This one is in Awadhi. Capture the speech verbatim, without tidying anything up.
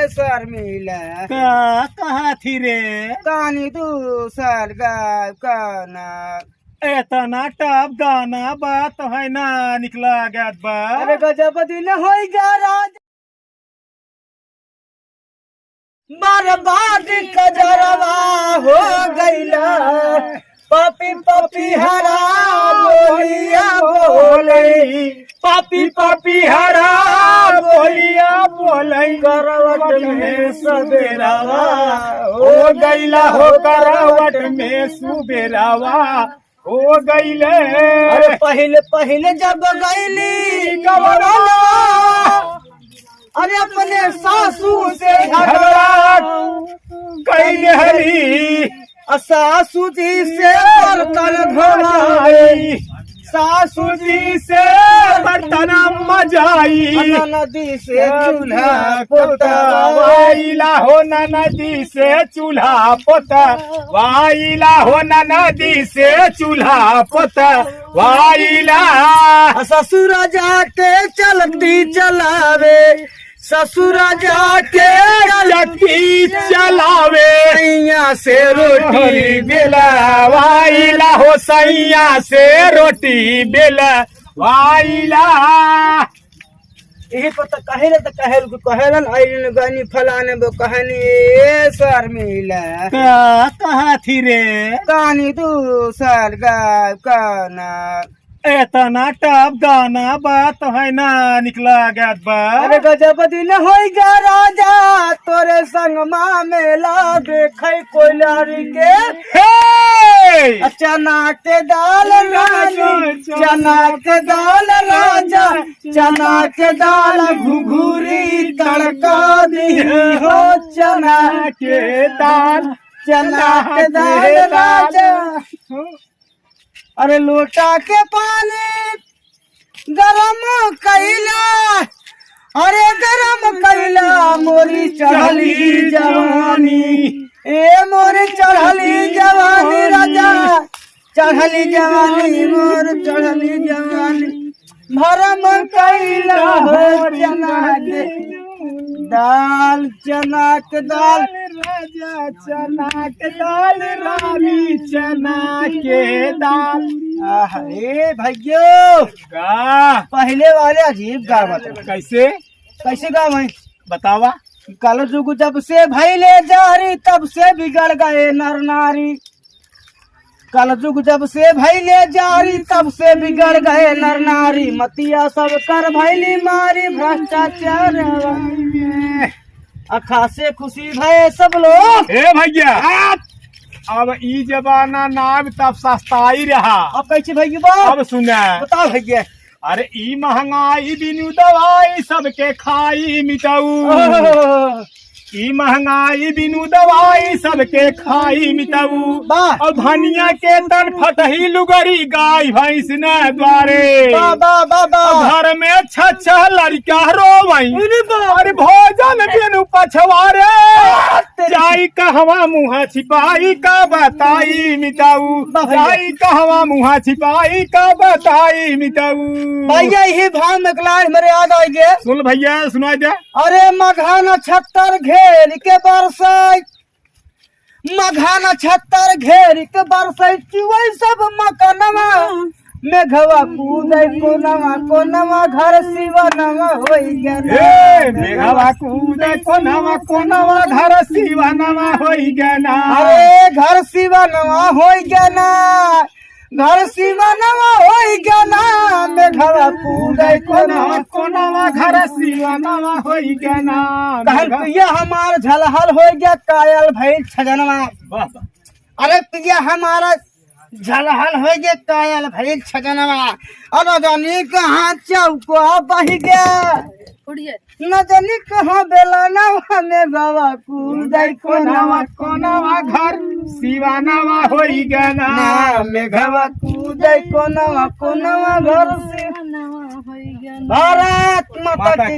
शर्मिला। का कहा थी रे? तानी दूसर गाय का ना। एतना टप गाना बात है ना निकला गत बा। अरे गजब दिन होई गा राज। बर्बाद कजरवा हो गइला। पापी पापी हरा बोलिया बोलई। पापी पापी हरा बोलिया बोलई। करवट में सबेरवा हो गइला हो करवट में सुबेरवा हो गइले। अरे पहिले पहिले जब गइली गवनवा, अरे अपने सासू से झगड़ा कइले हली। आ सासू जी से बर्तन धोवाई, सासू जी से बर्तन मजाई। आ ननदी से चूल्हा पोतवाई। वाइला हो ननदी से चूल्हा पोतवाइला हो ननदी से चूल्हा पोतवाइला। आ ससुर जाके चलती चलावे, ससुर जाके चलती चलावे। सैया से रोटी बेलवाइला हो सैया से रोटी बेलवाइला। यही पर तो कहेला तो कहेल, कहेलन आइलन गानी फलाने बो कहनी ए शर्मिला। का कहा थी रे? तानी दूसर गाय का ना। एतना टप गाना बात है ना निकला गत बा। अरे गजब दिन होई गा राजा, तोरे संग मा मेला देखे कोइलारी के। हे! आ चना के दाल रानी, चना के दाल राजा, चना के दाल घुघुरी तड़का दी हो। चना के दाल, चना के दाल राजा। अरे लोटा के पानी गरम कइला, अरे गरम कइला मोरी चढ़ली जवानी। ए मोरी चढ़ली जवानी राजा, चढ़ली जवानी मोर चढ़ली जवानी। भरम कइला हो चना के दाल, चना के दाल। राजा चना के दाल, रानी चना के दाल। आह, ए भैयो, का? पहिले वाले अजीब गावत रहे। कैसे? कैसे गावे? बतावा। कलजुग जब से भइले जारी, तब से बिगड़ गए नर नारी। कलजुग जब से भइले जारी, तब से बिगड़ गए नर नारी। मतिया सब कर भइली मारी भ्रष्टाचार। अखा से खुशी भए सब लोग। ए भैया, अब ई जमाना ना, अब तब सस्ताई रहा। अब कैसे भैया बा? अब सुना। बताओ भैया। अरे ई महंगाई बिनु दवाई सबके खाई मिटाऊ। ओह। ई महंगाई बिनु दवाई सबके खाई मिटाऊ। वाह। और धनिया के तन फटही लुगरी गाय भैंस न द्वारे। वाह, वाह, वाह, वाह। और घर में छह छह लड़का रोवई। अरे वाह। अरे भोजन बिनु पछवारे। तेरी जाई कहवा मुँह छिपाई का बताई मिटाऊ। वाह भैया। जाई कहवा मुँह छिपाई का बताई मिटाऊ। भैया, यही भाव में एक लाइन मेरे याद आई गे। सुन भैया, सुनाई दे। अरे मघा नक्षत्र घेर के बरसाई, मघा नक्षत्र घेर के बरसाई, चुवई सब मकनवा। मेघवा कूदे कोनवा, कोनवा घर सिवनवा होई गना। ए, मेघवा कूदे कोनवा, कोनवा घर सिवनवा होई गना। अरे घर सिवनवा होई गना, घर सिवनवा होई गना, मेघवा कूदे कोनवा, कोनवा घर सिवनवा होई गना। कहन पिया हमार झलहल होई गया, कायल भइल छजनवा। वाह, वाह। अरे पिया हमारा झलहल होई गया, कायल भइल छजनवा। अरे जानी कहाँ चौका बहि गया। उड़िए। न जानी कहाँ बेलनवा मेघवा कूदे कोनवा, कोनवा घर सिवनवा होई गना। ना मेघवा कूदे कोनवा, कोनवा घर सिवनवा होई गना। भारत माता माता की।